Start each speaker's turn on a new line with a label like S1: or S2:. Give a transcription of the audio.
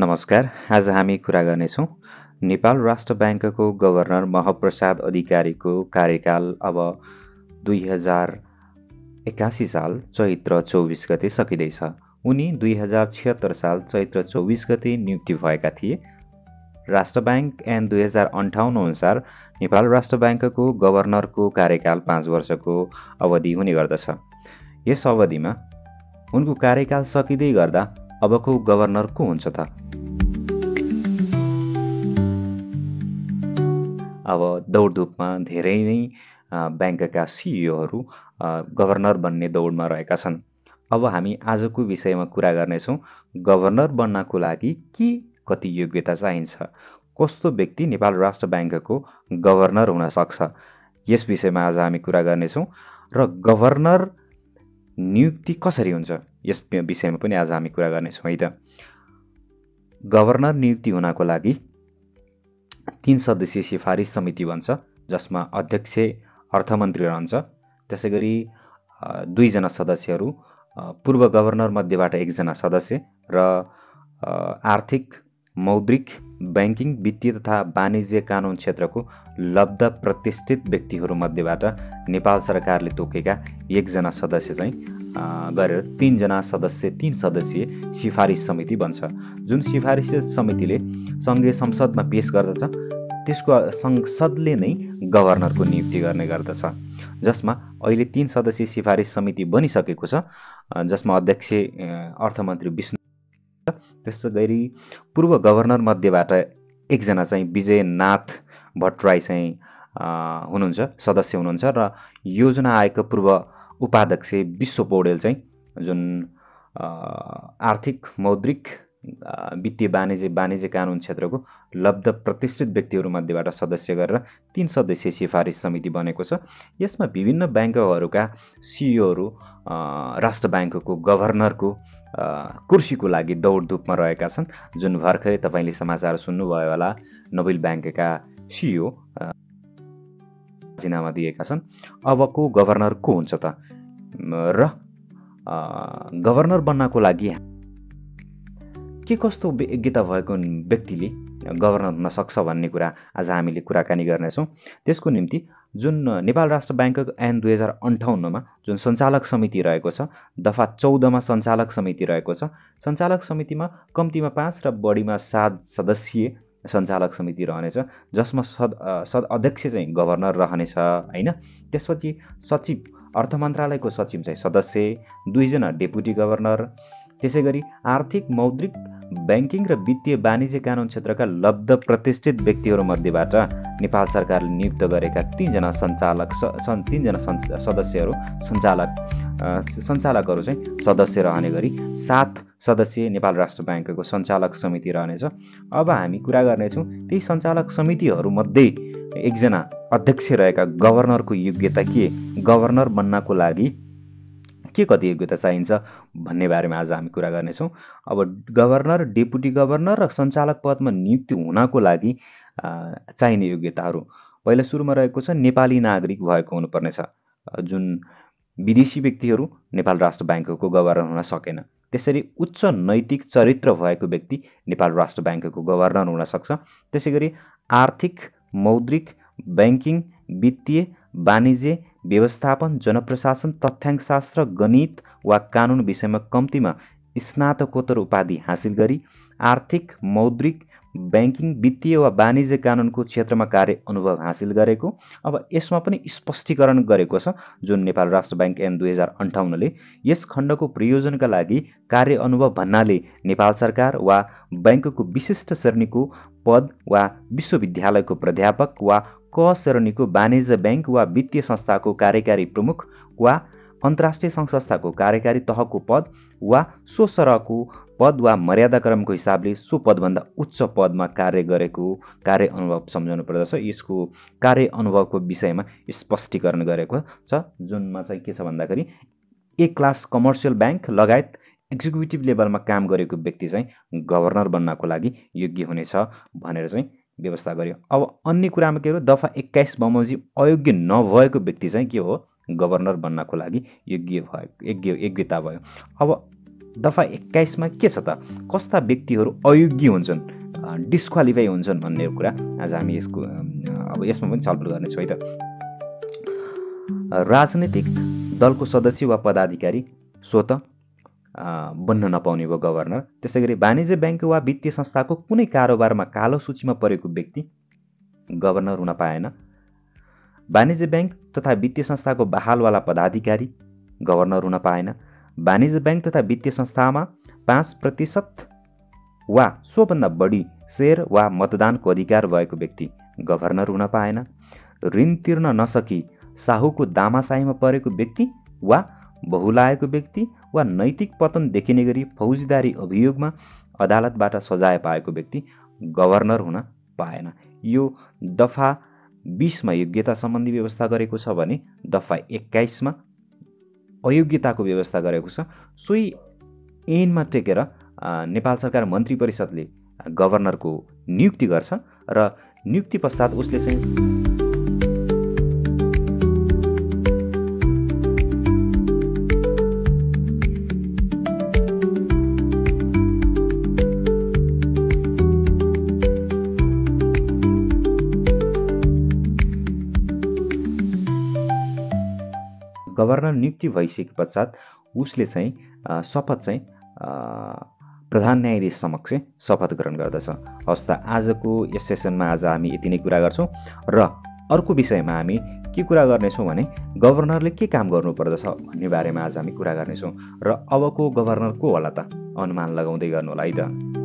S1: नमस्कार। आज हामी कुरा गर्नेछौँ नेपाल राष्ट्र ब्याङ्कको गभर्नर महप्रसाद अधिकारीको कार्यकाल अब 2081 साल चैत्र 24 गते सकिँदैछ। उनी 2076 साल चैत्र 24 गते नियुक्ति भएका थिए। राष्ट्र ब्याङ्क ऐन 2058 अनुसार नेपाल राष्ट्र ब्याङ्कको गभर्नरको कार्यकाल 5 वर्षको अवधि हुने गर्दछ। यस अवधिमा उनको कार्यकाल सकिँदै गर्दा अबको गभर्नर को हुन्छ त? अब दौडधुपमा धेरै नै ब्याङ्कका सिइओहरू गभर्नर बन्ने दौडमा रहेका छन्। अब हामी आजको विषयमा कुरा गर्नेछौँ गभर्नर बन्नको लागि के कति योग्यता चाहिन्छ, कस्तो व्यक्ति नेपाल राष्ट्र ब्याङ्कको गभर्नर हुन सक्छ, यस विषयमा आज हामी कुरा गर्नेछौँ। र गभर्नर नियुक्ति कसरी हुन्छ यस विषयमा पनि आज हामी कुरा गर्नेछौँ है त। गभर्नर नियुक्ति हुनको लागि 3 सदस्यीय सिफारिस समिति बन्छ, जसमा अध्यक्ष अर्थमन्त्री रहन्छ। त्यसै गरी 2 जना सदस्यहरू पूर्व गभर्नर मध्येबाट 1 जना सदस्य र आर्थिक, मौद्रिक, ब्याङ्किङ, वित्तीय तथा वाणिज्य कानुन क्षेत्रको लब्ध प्रतिष्ठित व्यक्तिहरू मध्येबाट नेपाल सरकारले तोकेका 1 जना सदस्य चाहिँ गरेर 3 जना सदस्य 3 सदस्यीय सिफारिस समिति बन्छ। जुन सिफारिस समितिले सङ्घीय संसदमा पेश गर्दछ, त्यसको संसदले नै गभर्नरको नियुक्ति गर्ने गर्दछ। जसमा अहिले 3 सदस्यीय सिफारिस समिति बनिसकेको छ, जसमा अध्यक्ष अर्थमन्त्री विष्णु, त्यसै गरी पूर्व गभर्नर मध्येबाट 1 जना चाहिँ विजयनाथ भट्टराई चाहिँ हुनुहुन्छ, सदस्य हुनुहुन्छ र योजना आयोगका पूर्व उपाध्यक्ष विश्व पौडेल चाहिँ जुन आर्थिक, मौद्रिक, वित्तीय, वाणिज्य कानुन क्षेत्रको लब्ध प्रतिष्ठित व्यक्तिहरू मध्येबाट सदस्य गरेर 3 सदस्यीय सिफारिस समिति बनेको छ। यसमा विभिन्न ब्याङ्कहरूका सिइओहरू राष्ट्र ब्याङ्कको गभर्नरको कुर्सीको लागि दौडधुपमा रहेका छन्। जुन भर्खरै तपाईँले समाचार सुन्नुभयो होला, नोबेल ब्याङ्कका सिइओ राजीनामा दिएका छन्। अबको गभर्नर को हुन्छ त? र गभर्नर बन्नको लागि के कस्तो योग्यता भएको व्यक्तिले गभर्नर हुन सक्छ भन्ने कुरा आज हामीले कुराकानी गर्नेछौँ। त्यसको निम्ति जुन नेपाल राष्ट्र ब्याङ्कको ऐन 2058 जुन सञ्चालक समिति रहेको छ, दफा 14 मा सञ्चालक समिति रहेको छ। सञ्चालक समितिमा कम्तीमा 5 र बढीमा 7 सदस्यीय सञ्चालक समिति रहनेछ, जसमा अध्यक्ष चाहिँ गभर्नर रहनेछ हैन। त्यसपछि सचिव, अर्थ मन्त्रालयको सचिव चाहिँ सदस्य, 2 जना डेपुटी गभर्नर, त्यसै गरी आर्थिक, मौद्रिक, ब्याङ्किङ र वित्तीय वाणिज्य कानुन क्षेत्रका लब्ध प्रतिष्ठित व्यक्तिहरू मध्येबाट नेपाल सरकारले नियुक्त गरेका 3 जना सदस्यहरू सञ्चालकहरू चाहिँ सदस्य रहने गरी 7 सदस्यीय नेपाल राष्ट्र ब्याङ्कको सञ्चालक समिति रहनेछ। अब हामी कुरा गर्नेछौँ त्यही सञ्चालक समितिहरूमध्ये 1 जना अध्यक्ष रहेका गभर्नरको योग्यता के, गभर्नर बन्नको लागि के कति योग्यता चाहिन्छ भन्ने बारेमा आज हामी कुरा गर्नेछौँ। अब गभर्नर, डेपुटी गभर्नर र सञ्चालक पदमा नियुक्ति हुनको लागि चाहिने योग्यताहरू पहिला सुरुमा रहेको छ नेपाली नागरिक भएको हुनुपर्नेछ। जुन विदेशी व्यक्तिहरू नेपाल राष्ट्र ब्याङ्कको गभर्नर हुन सकेन। त्यसरी उच्च नैतिक चरित्र भएको व्यक्ति नेपाल राष्ट्र ब्याङ्कको गभर्नर हुन सक्छ। त्यसै गरी आर्थिक, मौद्रिक, ब्याङ्किङ, वित्तीय, वाणिज्य, व्यवस्थापन, जनप्रशासन, तथ्याङ्कशास्त्र, गणित वा कानुन विषयमा कम्तीमा स्नातकोत्तर उपाधि हासिल गरी आर्थिक, मौद्रिक, ब्याङ्किङ, वित्तीय वा वाणिज्य कानुनको क्षेत्रमा कार्य अनुभव हासिल गरेको। अब यसमा पनि स्पष्टीकरण गरेको छ जुन नेपाल राष्ट्र ब्याङ्क ऐन 2058 ले यस खण्डको प्रयोजनका लागि कार्य अनुभव भन्नाले नेपाल सरकार वा ब्याङ्कको विशिष्ट श्रेणीको पद वा विश्वविद्यालयको प्राध्यापक वा क श्रेणीको वाणिज्य ब्याङ्क वा वित्तीय संस्थाको कार्यकारी प्रमुख वा अन्तर्राष्ट्रिय सङ्घ संस्थाको कार्यकारी तहको पद वा सो सरहको पद वा मर्यादाक्रमको हिसाबले सो पदभन्दा उच्च पदमा कार्य गरेको कार्य अनुभव सम्झाउनु पर्दछ। यसको कार्य अनुभवको विषयमा स्पष्टीकरण गरेको छ, जुनमा चाहिँ के छ भन्दाखेरि ए क्लास कमर्सियल ब्याङ्क लगायत एक्जिक्युटिभ लेभलमा काम गरेको व्यक्ति चाहिँ गभर्नर बन्नको लागि योग्य हुनेछ भनेर चाहिँ व्यवस्था गर्यो। अब अन्य कुरामा के हो, दफा 21 बमोजिम अयोग्य नभएको व्यक्ति चाहिँ के हो, गभर्नर बन्नको लागि योग्यता भयो। अब दफा 21 मा के छ त, कस्ता व्यक्तिहरू अयोग्य हुन्छन्, डिस्क्वालिफाई हुन्छन् भन्ने कुरा आज हामी अब यसमा पनि छलफल गर्नेछौँ है त। राजनैतिक दलको सदस्य वा पदाधिकारी स्वत बन्न नपाउने भयो गभर्नर। त्यसै गरी वाणिज्य ब्याङ्क वा वित्तीय संस्थाको कुनै कारोबारमा कालो सूचीमा परेको व्यक्ति गभर्नर हुन पाएन। वाणिज्य ब्याङ्क तथा वित्तीय संस्थाको बहालवाला पदाधिकारी गभर्नर हुन पाएन। वाणिज्य ब्याङ्क तथा वित्तीय संस्थामा 5% वा सोभन्दा बढी सेयर वा मतदानको अधिकार भएको व्यक्ति गभर्नर हुन पाएन। ऋण तिर्न नसकी साहुको दामासाहीमा परेको व्यक्ति वा बहुलाएको व्यक्ति वा नैतिक पतन देखिने गरी फौजदारी अभियोगमा अदालतबाट सजाय पाएको व्यक्ति गभर्नर हुन पाएन। यो दफा 20 मा योग्यता सम्बन्धी व्यवस्था गरेको छ भने दफा 21 मा अयोग्यताको व्यवस्था गरेको छ। सोही ऐनमा टेकेर नेपाल सरकार मन्त्री परिषदले गभर्नरको नियुक्ति गर्छ र नियुक्ति पश्चात उसले चाहिँ गभर्नर नियुक्ति भइसके पश्चात उसले चाहिँ शपथ चाहिँ प्रधान न्यायाधीश समक्ष शपथ ग्रहण गर्दछ। हस् त आजको यस सेसनमा आज हामी यति नै कुरा गर्छौँ र अर्को विषयमा हामी के कुरा गर्नेछौँ भने गभर्नरले के काम गर्नुपर्दछ भन्ने बारेमा आज हामी कुरा गर्नेछौँ। र अबको गभर्नर को होला त, अनुमान लगाउँदै गर्नु होला है त।